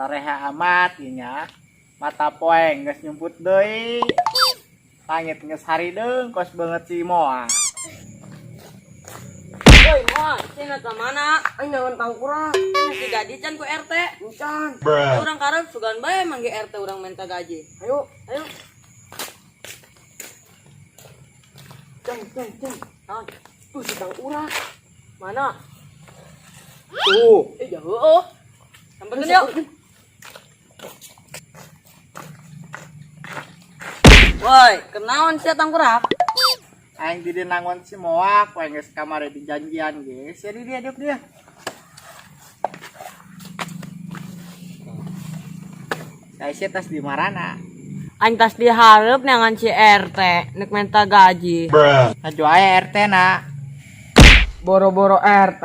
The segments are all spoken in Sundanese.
Sareha amat ieu nya. Mata poeng geus nyumput deui. Langit geus harideung kos beungeut si Moa. Woi, Moa, cenah ka mana? Aing nangan tangkurak. Cenah digaji can ku RT. Encan. Urang karep sugan bae manggih RT urang minta gaji. Ayo. Ayo. Ceng, ceng, ceng. Naon? Tuh si tangkurak. Mana? Tuh, Eh, jauh. Oh. Sampeurkeun yuk. Woi, kenaon sia tangkurak? Aing di nangon si Moa, ku aing geus kamari di janjian geus. Jadi dia diuk dia. Saya sih tas di marana. Aing tas dihareup neangan si RT nek minta gaji. Aju aya RT na. Boro-boro RT.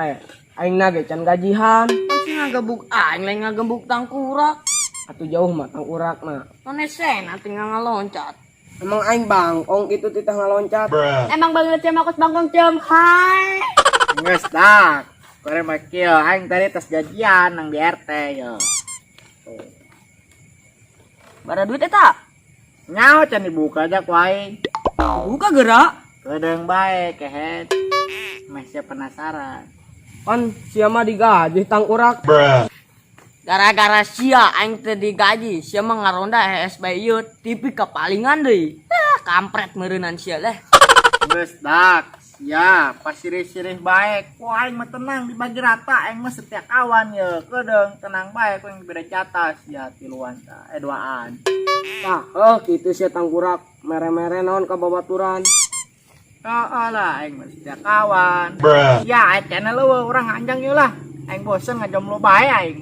Aing na ge can gajihan. Kan sih ngagebuk aing lain ngagebuk tangkurak. Atuh jauh mah tangkurakna. Manesena tinggal ngaloncat. Emang aing bangkong itu titah ngaloncat. Emang banget cem aku bangkong cem. Hai. Geus dak. Kore mah kieu aing tadi tas gajian nang di RT yo. Bara duit eta? Nyaho can dibuka aja ku aing. Buka gerak. Kedeung bae kehet. Meh sia penasaran. Pan sia mah digaji tangkurak. Gara-gara sia aing teu digaji, sia mah ngaronda hees bae ieu TV kapalingan deui. Ah, kampret meureunnan sia leh. Geus dak. Sia pasirih-sirih bae. Ku aing mah tenang dibagi rata aing mah setia kawan ye. Kedeung tenang bae ku aing beda jatah sia tiluan ta duaan. Tah, heuh kitu sia tangkurak. Mere-mere naon ka babaturan. Heeh lah aing mah setia kawan. Ya aing channel eueuh urang anjang ieu lah. Aing bosen ngajomblo bae aing.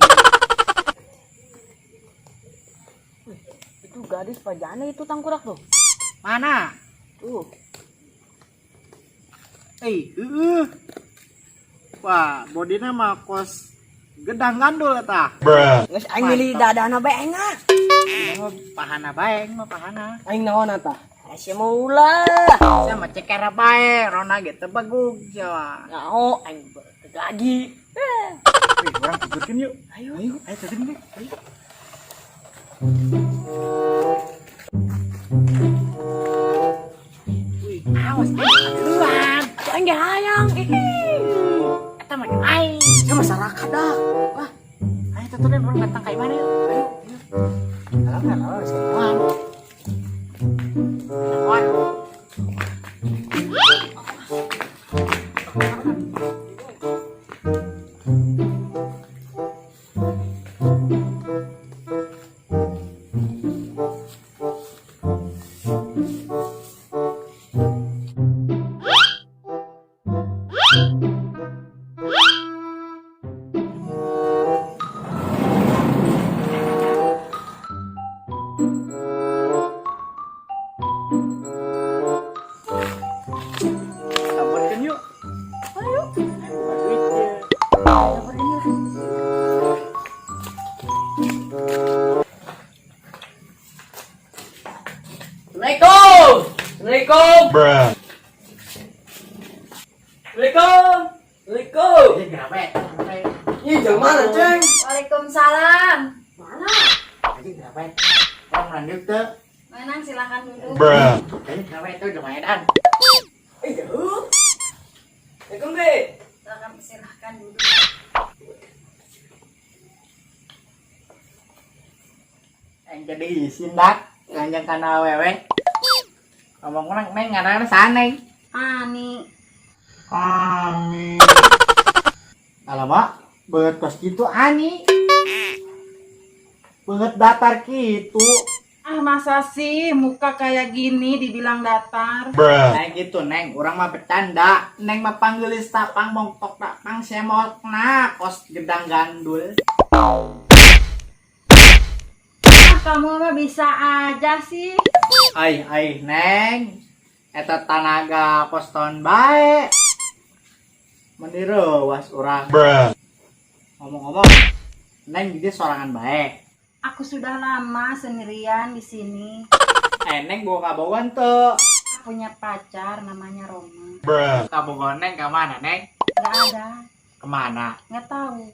Itu gadis pajana itu tangkurak tuh. Mana? Tuh. Eh, heeh. Wah, bodina mah kos gedang gandul eta. Geus aing milih dadana bae aing ah. Ini mah pahana bae, aing mah pahana. Aing naon ata? Ah, sia mah ulah. Sia mah cekera bae, rona ge teu begug sia mah. Nyaho aing gaji. Wih, urang tuturkeun yuk. Ayo, ayo, ayo tuturkeun deh. Ayo. Wih, awas aing duluan. Aing ge hayang. Ih. Eta mah jeung aing. Sia masyarakat dah. Wah, ayo tuturin urang datang ka imah yuk. Ayo, ayo. Alam kan, alam geus keluar. Keluar. Samperkeun yuk. Ayo. Ayo buka duit ye. Assalamualaikum. Assalamualaikum. Assalamualaikum. Assalamualaikum. Ini kenapa ya? Kenapa ya? Ih, jeung mana, Ceng? Waalaikumsalam. Mana? Anjing kenapa ya? Orang lanjut tuh. Menang silakan duduk. Anjing kenapa itu udah mainan. Eh, jauh. Assalamualaikum, Be. Silakan silahkan duduk. Yang jadi isin dak. Nganjang kana awewe. Ngomong neng neng ngaranna saha neng? Ani. Ani. Alamak, beungeut kos kitu Ani. Beungeut datar kitu. Ah masa sih muka kayak gini dibilang datar? Neng gitu neng, urang mah bercanda. Neng mah panggeulis tapang mongtok tapang semotna kos gedang gandul. Ah, kamu mah bisa aja sih. Ai ai neng, eta tanaga poston bae. Meni reuas urang. Ngomong-ngomong, neng jadi sorangan bae. Aku sudah lama sendirian di sini. Neng bawa kabogohan tuh. Punya pacar namanya Roma. Kabogohan neng ke mana neng? Nggak ada, Kemana? nggak tahu.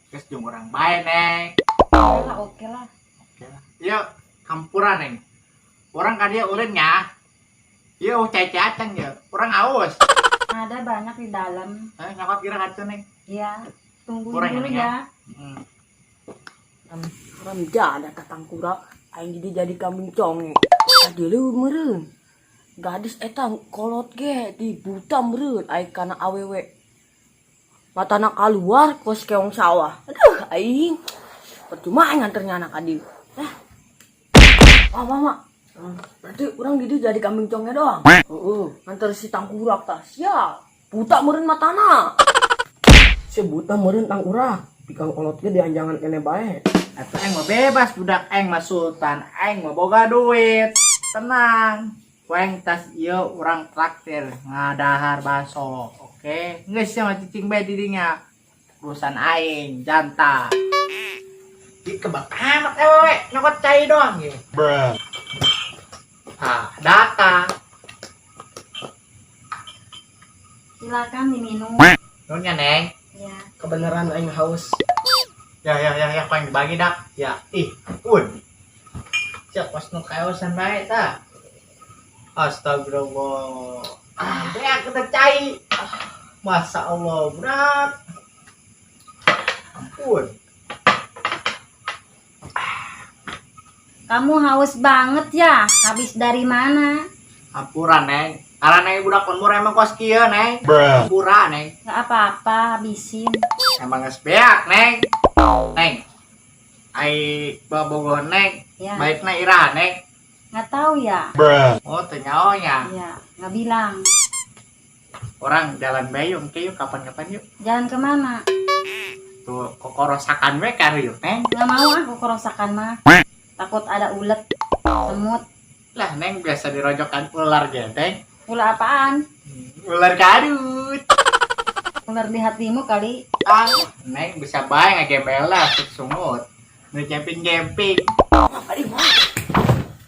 Terus jeung urang bae neng. Oke lah, oke lah. Oke lah. Yuk, hampura, Neng. Urang ka dieu ulin nya. Yuk, cai acan ya. Urang haus. Ada banyak di dalam. Eh, nyokot kira ka, Neng. Ya, tungguin Kurang dulu ini ya. ya. Haram jadah ka tangkurak, aing jadi kambing conge. Tadi leuwih meureun. Gadis eta kolot ge di buta meureun aing kana awewe. Matana kaluar kos keong sawah. Aduh, aing. Percuma aing nganter nyana ka dieu. Eh. Wah, mama. Berarti urang di dieu jadi kambing conge doang. Heeh, nganter si tangkurak tah. Siap. Buta meureun matana. Si buta meureun tangkurak. Bikang kolot ge dianjangan kene bae. Atuh aing mah bebas budak, aing mah sultan, aing mah boga duit. Tenang. Weng tas ieu urang traktir ngadahar baso. Oke, geus sia mah cicing bae di dinya. Urusan aing janta. Di kebak amat awewe nyokot cai doang ye. Ah, datang. Silakan diminum. Nuhun ya, Neng. Ya. Kebenaran aing haus. Ya ya ya ya, paling dibagi dak. Ya, ih, un. Siap pas nu kaosan bae ta. Astagfirullah. Ah, beak kita cai. Ah, Masya Allah, berat. Ampun. Kamu haus banget ya? Habis dari mana? Hampura, Neng. Karena Neng budak lembur emang kos kieu, Neng. Hampura, Neng. Gak apa-apa, habisin. Emang geus beak, Neng. Neng. Ai babogoh Neng. Ya. Baikna iraha, Neng? Nggak tahu ya? Oh, teu nyaho nya. Ya, nggak bilang. Urang jalan bae yuk, engke yuk kapan-kapan yuk. Jalan kemana? Tuh, kokorosakan we ka yuk, Neng. Nggak mau ah, kerosakan mah. Takut ada ulet, semut. Lah, Neng biasa dirojokan ular genteng. Ular apaan? Ular kadut. Ular di hatimu kali. Ah, Neng bisa bae ngagembel lah sungut. Nu camping-camping. Apa di mah?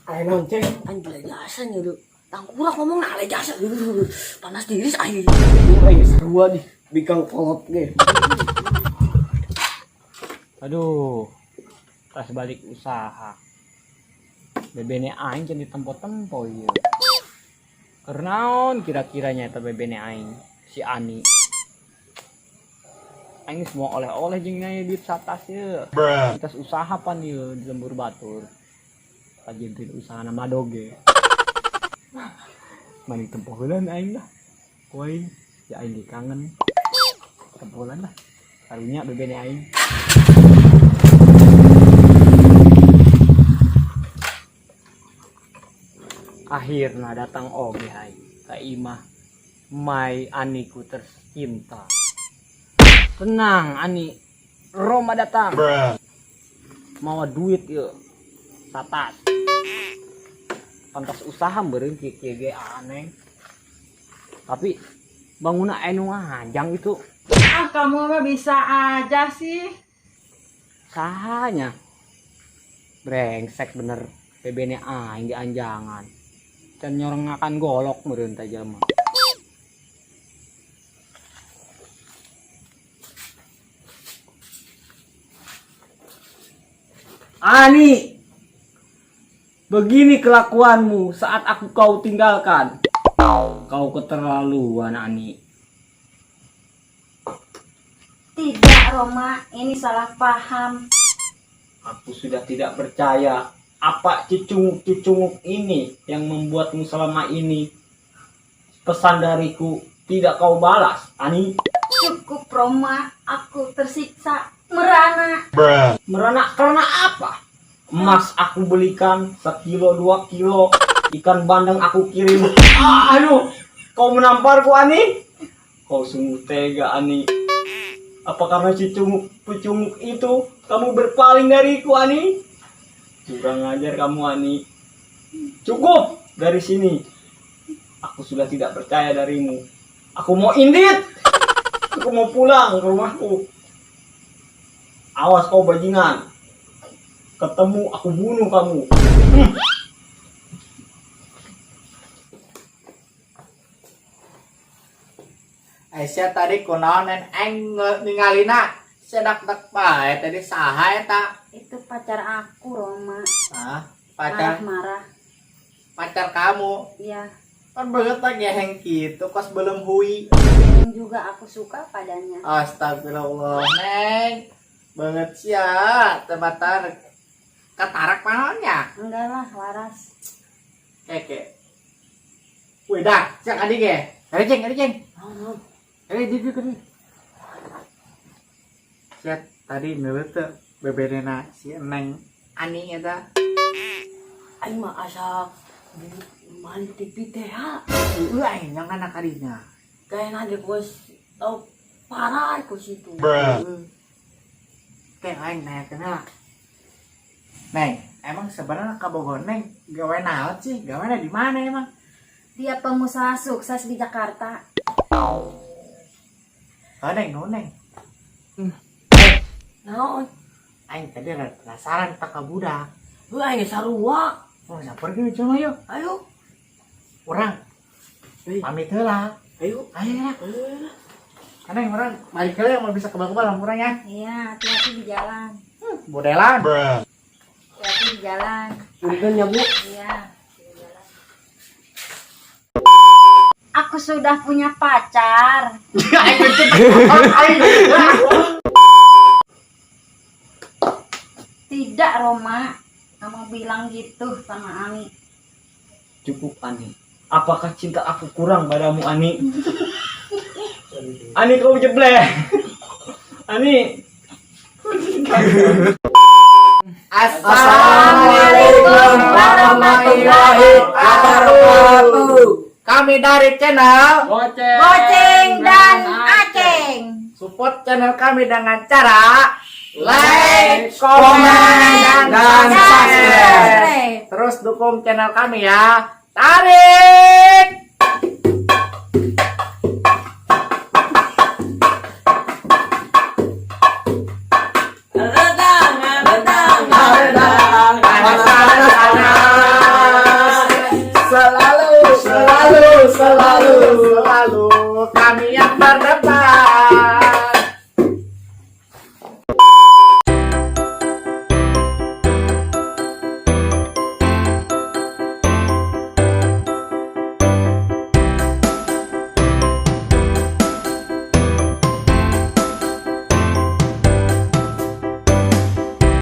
Aya naon, Ceng? Aing beli jasa nya lu. Tangkurak ngomong nah jasa. Panas diri aing. Aing sarua di bikang kolot ge. Aduh, pas balik usaha. Bebene aing can ditempo-tempo ieu. Kernaon kira-kiranya eta bebene aing si Ani. Aing semua oleh-oleh jeung nya duit satas ye. Tas usaha pan ieu di lembur batur. Pajentin usaha nama doge. Mani tempo heulan aing lah. Ku aing ya aing ge kangen. Tempo heulan lah. Karunya bebene aing. Akhirnya datang oge aing ka imah Mai Aniku tercinta. Tenang Ani, Roma datang. Mawa duit yuk. Satas. Pantas usaha meureun kieu kieu ge aneh. Tapi bangunna anu nganjang itu. Ah, kamu mah bisa aja sih. Sahanya. Brengsek bener. Bebene aing di anjangan. Can nyorengakan golok meureun teh jelema. Ani, begini kelakuanmu saat aku kau tinggalkan. Kau keterlaluan, Ani. Tidak, Roma. Ini salah paham. Aku sudah tidak percaya. Apa cicunguk-cicunguk ini yang membuatmu selama ini pesan dariku tidak kau balas, Ani? Cukup, Roma. Aku tersiksa. Merana. Merana karena apa? Emas aku belikan sekilo 2 kilo, ikan bandeng aku kirim. Ah, aduh, kau menamparku, Ani? Kau sungguh tega, Ani. Apa karena cicunguk pucunguk itu kamu berpaling dariku, Ani? Kurang ajar kamu, Ani. Cukup dari sini. Aku sudah tidak percaya darimu. Aku mau indit. Aku mau pulang ke rumahku. Awas kau bajingan. Ketemu aku bunuh kamu. Aisyah tadi kunaon nen aing ningalina sedak dak bae tadi saha eta? Itu pacar aku, Roma. Ah, pacar Marah-marah. Pacar kamu. Iya. Kan banget lagi ngeheng gitu kos belum hui. Yang juga aku suka padanya. Astagfirullah, Neng. Banget sih ya, tempatan katarak panonnya. Enggak lah, waras. Keke. Wih, dah, cek adik ya. Ayo, Ceng, ayo, Ceng. Ayo, di di. Siap, tadi ngeuleuh teu beberena si Neng Ani eta. Aing mah asa main TV teh ha. Heueuh, aing yang anak kadinya. Kayaknya dia kos tau parah ku situ. Teh aing nanya kenal. Neng, emang sebenarnya kabogoh Neng gawe naon sih? Gawe di mana emang? Dia pengusaha sukses di Jakarta. Oh, Neng, no, Neng. Naon? Aing tadi rada penasaran tak ka budak. Heuh, aing geus sarua. Mau samper gitu cuma yuk. Ayo. Urang pamit heula. Ayo. Ayo lah. Karena yang urang balik heula yang mau bisa kebal-kebal sama urang ya. Iya, hati-hati di jalan. Modelan. Hati-hati di jalan. Punten ya, Bu. Iya, di jalan. Aku sudah punya pacar. Aing benci. Aing. Tidak, Roma. Kamu bilang gitu sama Ani. Cukup, Ani. Apakah cinta aku kurang padamu, Ani? Ani, kau jebleh. Ani. Assalamualaikum warahmatullahi wabarakatuh. Kami dari channel Goceng. Goceng dan Aceng. Support channel kami dengan cara like, komen, dan subscribe. Terus dukung channel kami ya. Tarik.